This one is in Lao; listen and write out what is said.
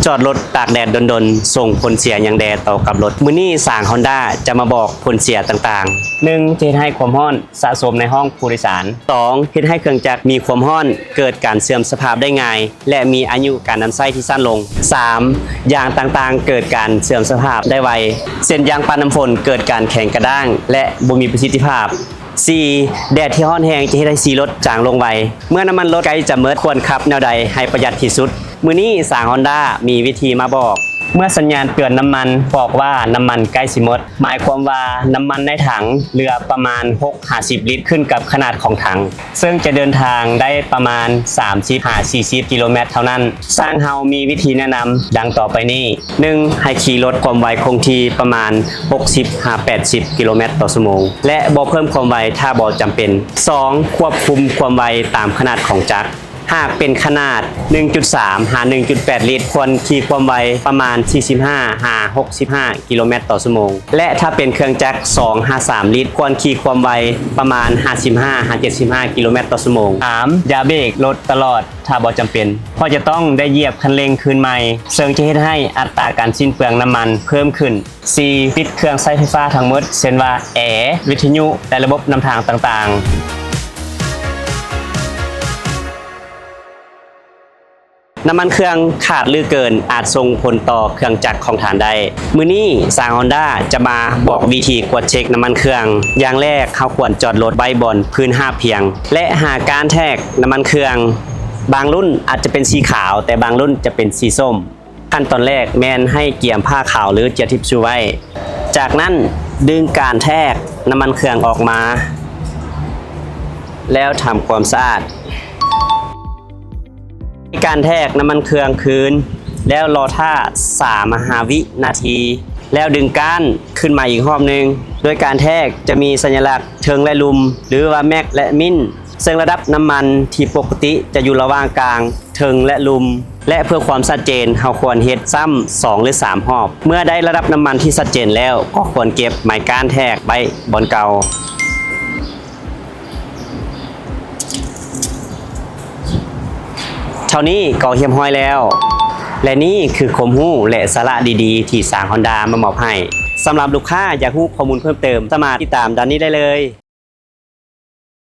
ຈອດລົດຕາກແດດດົນໆ ສົ່ງຜົນເສຍຫຍັງແດ່ຕໍ່ກັບລົດ? ມື້ນີ້ສາງຮອນດ້າຈະມາບອກຜົນເສຍຕ່າງໆ. ໜຶ່ງ ຈະເຮັດໃຫ້ຄວາມຮ້ອນສະສົມໃນຫ້ອງຜູ້ໂດຍສານ. ສອງ ເຮັດໃຫ້ເຄື່ອງຈັກມີຄວາມຮ້ອນ ເກີດການເສື່ອມສະພາບໄດ້ງ່າຍ ແລະ ມີອາຍຸການນຳໃຊ້ທີ່ສັ້ນລົງ. ສາມ ຢາງຕ່າງໆເກີດການເສື່ອມສະພາບໄດ້ໄວ ເຊັ່ນ ຢາງປາດນ້ຳຝົນເກີດການແຂງກະດ້າງ ແລະ ບໍ່ມີປະສິດທິພາບ. ສີ່ ແດດທີ່ຮ້ອນແຮງຈະເຮັດໃຫ້ສີລົດຈາງລົງໄວ. ເມື່ອນ້ຳມັນລົດໃກ້ຈະໝົດ ຄວນຂັບແນວໃດໃຫ້ປະຢັດທີ່ສຸດ? ມື້ນີ້ສາງຮອນດ້າມີວິທີມາບອກ. ເມື່ອສັນຍານເຕືອນນ້ຳມັນບອກວ່ານ້ຳມັນໃກ້ຊິໝົດ, ໝາຍຄວາມວ່ານ້ຳມັນໃນຖັງເຫຼືອປະມານຫົກຫາສິບລິດ ຂຶ້ນກັບຂະໜາດຂອງຖັງ, ເຊິ່ງຈະເດີນທາງໄດ້ປະມານສາມສິບຫາສີ່ສິບກິໂລແມັດເທົ່ານັ້ນ. ຊ່າງເຮົາມີວິທີແນະນຳດັ່ງຕໍ່ໄປນີ້. ໜຶ່ງ ໃຫ້ຂີ່ລົດຄວາມໄວຄົງທີ່ປະມານຫົກສິບຫາແປດສິບກິໂລແມັດຕໍ່ຊົ່ວໂມງ ແລະ ບໍ່ເພີ່ມຄວາມໄວຖ້າບໍ່ຈຳເປັນ. ສອງ ຄວບຄຸມຄວາມໄວຕາມຂະໜາດຂອງຈັກ. ຫາກເປັນຂະໜາດໜຶ່ງຈຸດສາມຫາໜຶ່ງຈຸດແປດລິດ ຄວນຂີ່ຄວາມໄວປະມານສີ່ສິບຫ້າຫາຫົກສິບຫ້າກິໂລແມັດຕໍ່ຊົ່ວໂມງ ແລະ ຖ້າເປັນເຄື່ອງຈັກສອງຫາສາມລິດ ຄວນຂີ່ຄວາມໄວປະມານຫ້າສິບຫ້າຫາເຈັດສິບຫ້າກິໂລແມັດຕໍ່ຊົ່ວໂມງ. ສາມ ຢ່າເບກລົດຕະຫຼອດ ຖ້າບໍ່ຈຳເປັນ, ເພາະຈະຕ້ອງໄດ້ຢຽບຄັນເລັ່ງຄືນໃໝ່, ເຊິ່ງຈະເຮັດໃຫ້ອັດຕາການສິ້ນເປືອງນ້ຳມັນເພີ່ມຂຶ້ນ. ສີ່ ປິດເຄື່ອງໃຊ້ໄຟຟ້າທັງໝົດ, ເຊັ່ນວ່າ ແອ, ວິທະຍຸ ແລະ ລະບົບນຳທາງຕ່າງໆ. ນ້ຳມັນເຄື່ອງຂາດຫຼືເກີນ ອາດສົ່ງຜົນຕໍ່ເຄື່ອງຈັກຂອງທ່ານໄດ້. ມື້ນີ້ສາງຮອນດ້າຈະມາບອກວິທີກວດເຊັກນ້ຳມັນເຄື່ອງ. ຢ່າງແລກ, ເຮົາຄວນຈອດລົດໄວ້ບ່ອນພື້ນຮາບພຽງ ແລະ ຫາກ້ານແທກນ້ຳມັນເຄື່ອງ. ບາງລຸ້ນອາດຈະເປັນສີຂາວ, ແຕ່ບາງລຸ້ນຈະເປັນສີສົ້ມ. ຂັ້ນຕອນແລກແມ່ນໃຫ້ກຽມຜ້າຂາວ ຫຼື ເຈ້ຍທິດຊູໄວ້. ຈາກນັ້ນດຶງກ້ານແທກນ້ຳມັນເຄື່ອງອອກມາ ແລ້ວທຳຄວາມສະອາດ. ໃຫ້ກ້ານແທກນ້ຳມັນເຄື່ອງຄືນ ແລ້ວລໍຖ້າສາມຫາຫ້າວິນາທີ ແລ້ວດຶງກ້ານຂຶ້ນມາອີກຮອບໜຶ່ງ. ໂດຍກ້ານແທກຈະມີສັນຍະລັກເທິງ ແລະ ລຸ່ມ ຫຼືວ່າ ແມັກ ແລະ ມິນ. ເຊິ່ງລະດັບນ້ຳມັນທີ່ປົກກະຕິຈະຢູ່ລະຫວ່າງກາງ, ເທິງ ແລະ ລຸ່ມ ແລະ ເພື່ອຄວາມຊັດເຈນ ເຮົາຄວນເຮັດຊ້ຳສອງ ຫຼື ສາມຮອບ. ເມື່ອໄດ້ລະດັບນ້ຳມັນທີ່ຊັດເຈນແລ້ວ, ກໍຄວນເກັບໄມ້ກ້ານແທກໄວ້ບ່ອນເກົ່າ. ເທົ່ານີ້ກໍຮຽບຮ້ອຍແລ້ວ ແລະ ນີ້ຄືຄວາມຮູ້ ແລະ ສາລະດີໆ ທີ່ສາງຮອນດ້າມາມອບໃຫ້. ສຳລັບລູກຄ້າຢາກຮູ້ຂໍ້ມູນເພີ່ມເຕີມ, ສາມາດຕິດຕາມດ້ານນີ້ໄດ້ເລີຍ.